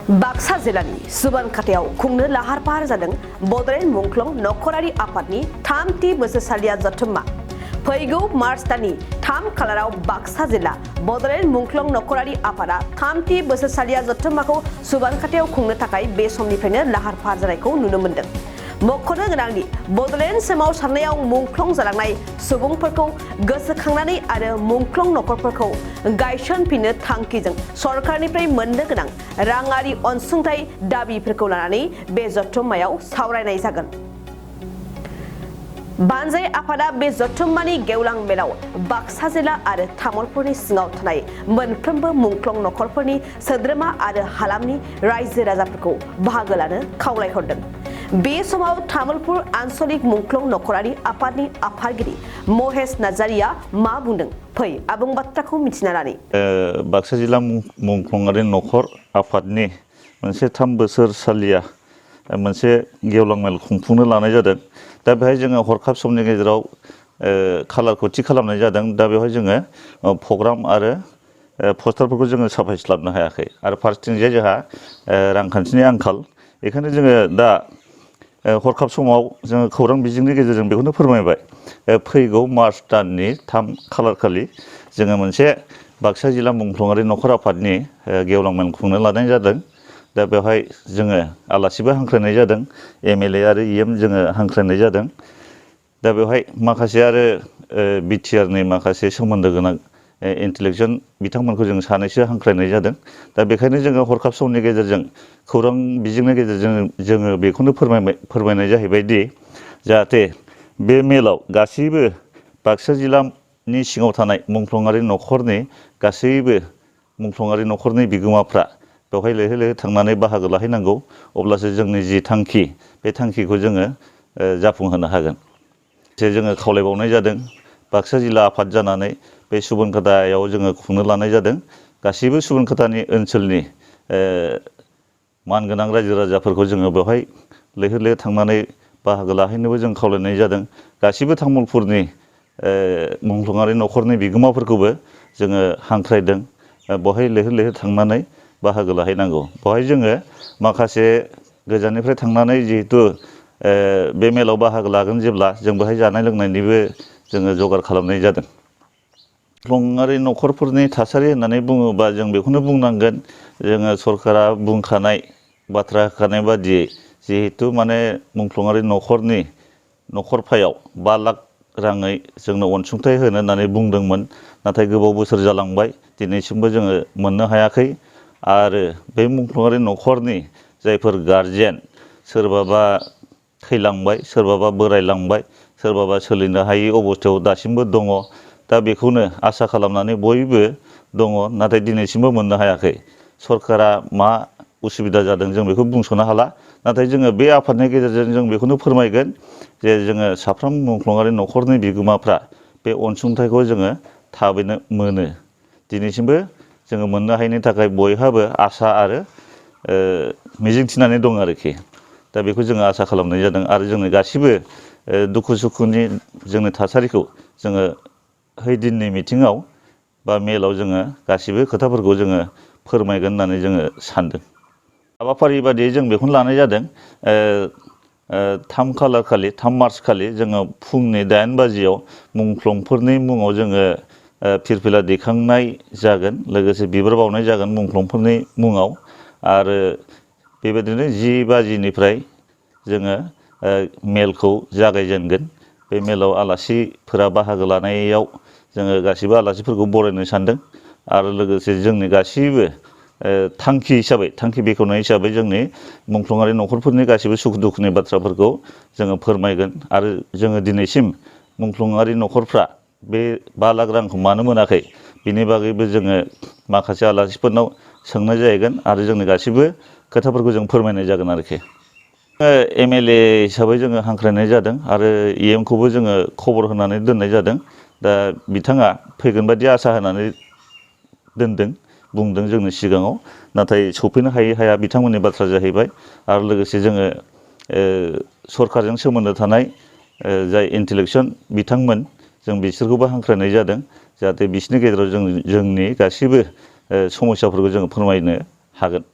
बाक्सा जिल्लानि सुबानखाथायाव खुंनो लाहार फाहार जादों बड'लेण्ड मुंख्लं नखरारि आफादनि 3थि बोसोरसालिया जथुम्मा। फैगौ मार्च दाननि 3 खालाराव बाक्सा जिल्ला बड'लेण्ड मुंख्लं नखरारि आफादा 3थि बोसोरसालिया जथुम्माखौ सुबानखाथायाव खुंनो थाखाय बे समनिफ्रायनो लाहार फाहार जानायखौ नुनो मोन्दों। मख'नो गोनांदि बड'लेण्ड सोमावसारनायाव मुंख्लं जालांनाय सुबुंफोरखौ गोसोखांनानै आरो मुंख्लं नखरफोरखौ गायसनफिननो थांखिजों सरकारनिफ्राय मोननो गोनां राङारि अनसुंथाइ दाबिफोरखौ लानानै बे जथुम्मायाव सावरायनाय जागोन। बानजाय आफादा बे जथुम्मानि गेवलां मेलाव बाक्सा जिल्ला आरो तामुलपुरनि सिङाव थानाय मोनफ्रोमबो मुंख्लं नखरफोरनि सोद्रोमा आरो हालामनि रायजो राजाफोरखौ बाहागो लानो खावलायहरदों। बे समाव तामुलपुर आन्चलिक मुंख्लं नखरारि आफादनि आफादगिरि महेश नार्जारिया मा बुंदों, फै आबुं बाथ्राखौ मिथिना लानि। बाक्सा जिल्ला मुंख्लंआरि नखर आफादनि मोनसे 3 बोसोरसालिया मोनसे गेवलां मेल खुंफुंनो लानाय जादों। दा बेहाय जोङो हरखाब समनि गेजेराव खालारखौ थि खालामनाय जादों। दा बेवहाय जोङो प्रग्राम आरो पस्टारफोरखौ जोङो साफायस्लाबनो हायाखै आरो फारसेथिंजाय जोंहा रांखान्थिनि आंखाल। बेखायनो जोङो दा हरखाब समाव जोङो खौरां बिजोंनि गेजेरजों बेखौनो फोरमायबाय, फैगौ मार्च दाननि 3 खालार खालि जोङो मोनसे बाक्सा जिल्ला मुंख्लंआरि नखर आफादनि गेवलां मेल खुंनो लानाय जादों। दा बेवहाय जोङो आलासिबो हांख्रायनाय जादों, एमएलए आरो इएम जोङो हांख्रायनाय जादों। दा बेवहाय माखासे आरो बिटिआरनि माखासे सोमोन्दो गोनां इन्टेलेक्सुवेल बिथांमोनखौ जों सानैसो हांख्रायनाय जादों। दा बेखायनो जोङो हरखाब समनि गेजेरजों खौरां बिजोंनि गेजेरजों जोङो बेखौनो फोरमायनाय जाहैबाय दि जाहाथे बे मेलाव गासैबो बाक्सा जिल्लानि सिङाव थानाय मुंख्लंआरि नखरनि गासैबो मुंख्लंआरि नखरनि बिगोमाफ्रा बेवहाय लैहोर लैहोर थांनानै बाहागो लाहैनांगौ। अब्लासो जोंनि जि थांखि बे थांखिखौ जोङो जाफुंहोनो हागोन। जोङो खावलायबावनाय जादों, बाक्सा जिल्ला आफाद जानानै बे सुबुनखाथायाव जोङो खुंनो लानाय जादों। गासैबो सुबुनखाथानि ओनसोलनि मानगोनां रायजो राजाफोरखौ जोङो बेवहाय लैहोर लैहोर थांनानै बाहागो लाहैनोबो जों खावलायनाय जादों। गासैबो तामुलपुरनि मुंख्लंआरि नखरनि बिगोमाफोरखौबो जोङो हांख्रायदों, बेवहाय लैहोर लैहोर थांनानै बाहागो लाहैनांगौ। बेवहाय जोङो माखासे गोजाननिफ्राय थांनानै जिहेथु बे मेलाव बाहागो लागोन, जेब्ला जों बेहाय जानाय लोंनायनिबो जोङो जगार खालामनाय जादों। मुंख्लंआरि नखरफोरनि थासारि होननानै बुङोबा जों बेखौनो बुंनांगोन, जोङो सरकारा बुंखानाय बाथ्रा होखानाय बादियै जिहेथु माने मुंख्लंआरि नखरनि नखरफायाव 5 लाख राङै जोंनो अनसुंथाइ होनो होननानै बुंदोंमोन। नाथाय गोबाव बोसोर जालांबाय, दिनैसिमबो जोङो मोननो हायाखै। आरो बे मुंख्लंआरि नखरनि जायफोर गारजेन, सोरबाबा थैलांबाय, सोरबाबा बोरायलांबाय, सोरबाबा सोलिनो हायै अबस्थायाव दासिमबो दङ। दा बेखौनो आसा खालामनानै बयबो दङ, नाथाय दिनैसिमबो मोननो हायाखै। सरकारा मा उसुबिदा जादों जों बेखौ बुंस'नो हाला। नाथाय जोङो बे आफादनि गेजेरजों जों बेखौनो फोरमायगोन जे जोङो साफ्रोम मुंख्लंआरि नखरनि बिगोमाफ्रा बे अनसुंथाइखौ जोङो थाबैनो मोनो। दिनैसिमबो जोङो मोननो हायैनि थाखाय बयहाबो आसा आरो मिजिं थिनानै दं आरोखि। दा बेखौ जोङो आसा खालामनाय जादों आरो जोंनि गासिबो दुखु सुखुनि जोंनि थासारिखौ जोङो हैदिननि मिथिङाव बा मेलाव जोङो गासिबो खोथाफोरखौ जोङो फोरमायगोन होननानै जोङो सानदों। हाबाफारि बादियै जों बेखौनो लानाय जादों, 3 खालार खालि 3 मार्च खालि जोङो फुंनि 8 बाजियाव मुंख्लंफोरनि मुङाव जोङो फिरफिला दैखांनाय जागोन, लोगोसे बिबार बावनाय जागोन मुंख्लंफोरनि मुङाव। आरो बेबायदिनो 10 बाजिनिफ्राय जोङो मेलखौ जागायजेनगोन। बे मेलाव आलासिफोरा बाहागो लानायाव जोङो गासिबो आलासिफोरखौ बरायनो सानदों। आरो लोगोसे जोंनि गासैबो थांखि बेखेवनाय हिसाबै जोंनि मुंख्लंआरि नखरफोरनि गासिबो सुखु दुखुनि बाथ्राफोरखौ जोङो फोरमायगोन। आरो जोङो दिनैसिम मुंख्लंआरि नखरफ्रा बे 5 लाख रांखौ मानो मोनाखै, बिनि बागैबो जोङो माखासे आलासिफोरनाव सोंनाय जाहैगोन आरो जोंनि गासिबो खोथाफोरखौ जों फोरमायनाय जागोन आरोखि। एमएलए हिसाबै जोङो हांख्रायनाय जादों आरो इएमखौबो जोङो खबर होनानै दोननाय जादों। दा बिथाङा फैगोन बायदि आसा होनानै दोनदों, बुंदों जोंनि सिगाङाव। नाथाय सफैनो हाया बिथांमोननि बाथ्रा जाहैबाय। आरो लोगोसे जोङो सरकारजों सोमोन्दो थानाय जाय इन्टेलेक्सुवेल बिथांमोन, जों बिसोरखौबो हांख्रायनाय जादों जाहाथे बिसोरनि गेजेराव जोंनि गासैबो समस्याफोरखौ जोङो फोरमायनो हागोन।